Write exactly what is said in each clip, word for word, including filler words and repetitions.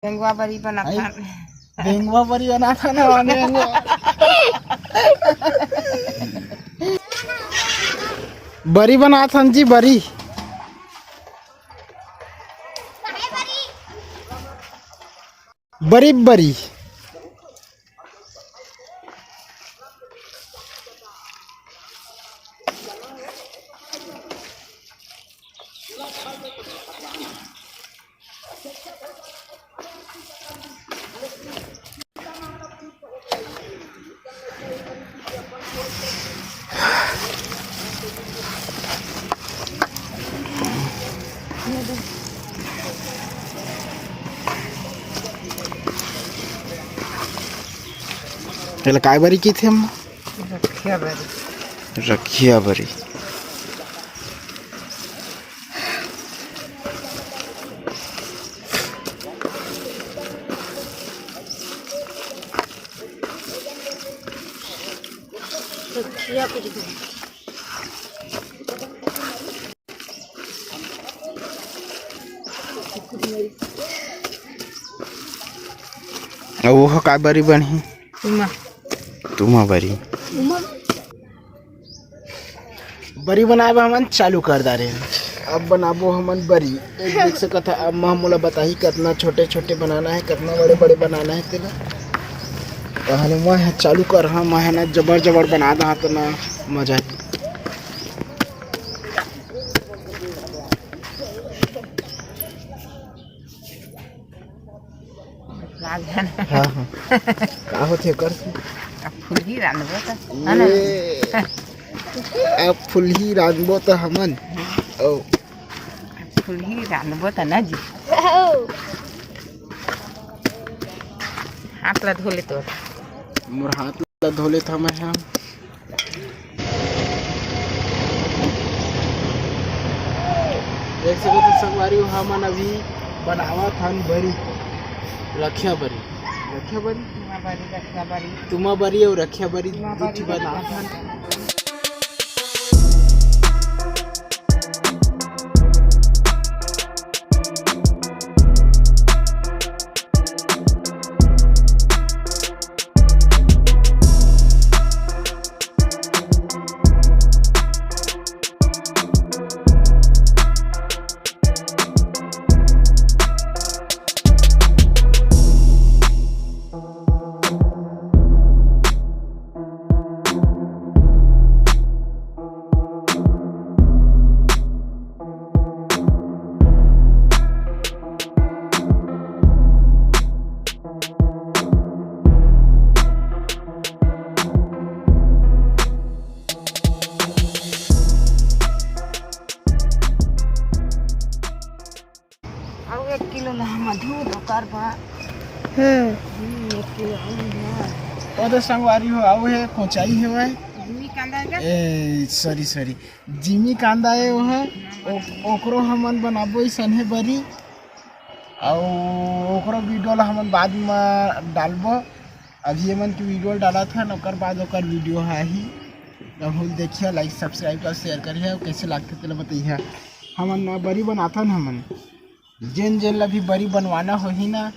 बेंगवा बरी बनाथन। बेंगवा बरी बनाथन, हमन बेंगवा। बरी बनाथन जी, बरी। बरी, बरी। एला काय बरी कहिथे अम्मा? रखिया बरी। रखिया बरी। अउ वो ह का बरी बनही? तुमा। तुमा बरी। तुमा। बरी बनाए बर हमन चालू कर डारे हन। अब बनाबो हमन बरी। एक देख सकत ह, अम्मा मोला बताही कतना छोटे-छोटे बनाना हे, कतना बड़े-बड़े बनाना हे तेला। पहले मैं ह चालू कर, हाँ, मैं ह ना जबर-जबर बना दहा त ना मजा आही। लाग जाना। हाँ, हाँ। का होथे ओकर से? अब फुलही रांधबो त, है ना? ए, अब फुलही रांधबो त हमन। ओ। अब फुलही रांधबो त ना जी। हाथ ला धो ले तोर। मोर हाथ ला धो लेत हवं मैं ह। देख सकत हो संगवारी हो, हमन अभी बनावत हन बरी, रखिया बरी, रखिया बरी, तुमा बरी, रखिया बरी। तुमा बरी अउ रखिया बरी तुमा दू बरी ठिन बनावत हन। अउ एक किलो ला मधु दो कर बा। हम्म। हम्म, एक किलो आलू है। ओ तो संगवारी हो, आऊ है कोचाई है वह। जिमी कांदा है का? ए, सॉरी, सॉरी, जिमी कांदा है वो है। ओ-, ओकरो हमन बनाबो इसन है बरी। अउ ओकरो वीडियो ला हमन बाद में डालबो। अभी ये मन के वीडियो डालत हन, ओकर बाद ओकर वीडियो आही। तब हम देखिए, लाइक, सब्सक्राइब और शेयर करिए, अउ कैसे लागथे तेला बताइए। हमन ना बरी बनाथन हमन। जेन जेन ला भी बरी बनवाना होही ना,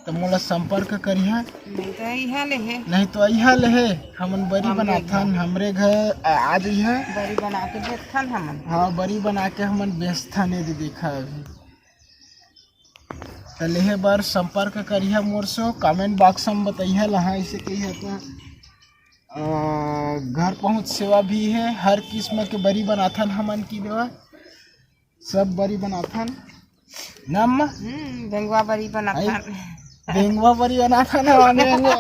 त मोला संपर्क करिहा। नहीं तो अइहा ले हे। नहीं तो अइहा ले हे, हमन बरी हमरे बनाथन, घर। हमरे घर आ, आ जइहा। बरी बना के बेचथन हमन। हाँ, बरी बना के हमन बेचथन, ये दे देखा अभी। त लेहे बर संपर्क करिहा मोर से, कमेंट बॉक्स में बताइहा लहा, ऐसे कहिहा त, अ, घर पहुँच सेवा भी है, हर किस्म के बरी बनाथन हमन की देवा। सब बरी बनाथन। नम हम्म, बेंगवा बरी बनाथन। बेंगवा बरी बनाथन, हमन बेंगवा।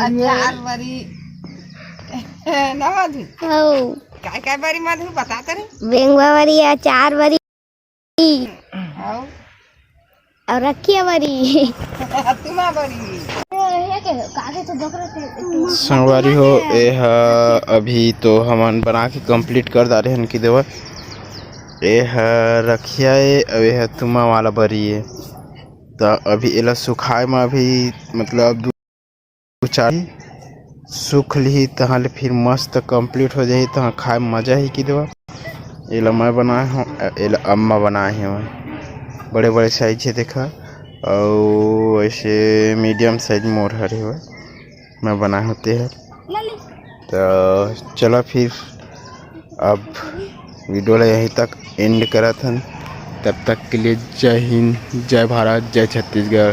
अचार बरी। ना मधु? हौ। काय काय बरी मधु, बता तो रे। बेंगवा बरी, अचार बरी। हौ। अउ रखिया बरी। तुमा बरी। संगवारी हो, ए ह अभी तो हमन बना के कंप्लीट कर डारे हन कि देवा। ए ह रखिया ए, अउ ए ह तुमा वाला बरी ए। त अभी एला सुखाए म अभी मतलब दू चार सूख लिही, तहाँ ले फिर मस्त कंप्लीट हो जाही, तहाँ खाए म मजा ही कि देवा। एला मैं बनाए हूँ, एला अम्मा बनाए हवय। बड़े बड़े साइज हे देखा, अउ ऐसे मीडियम साइज मोर हर हे, मैं बनाए होते हर। तो चला फिर अब वीडियो ला यहीं तक एंड करत हन। तब तक के लिए जय हिंद, जय भारत, जय छत्तीसगढ़।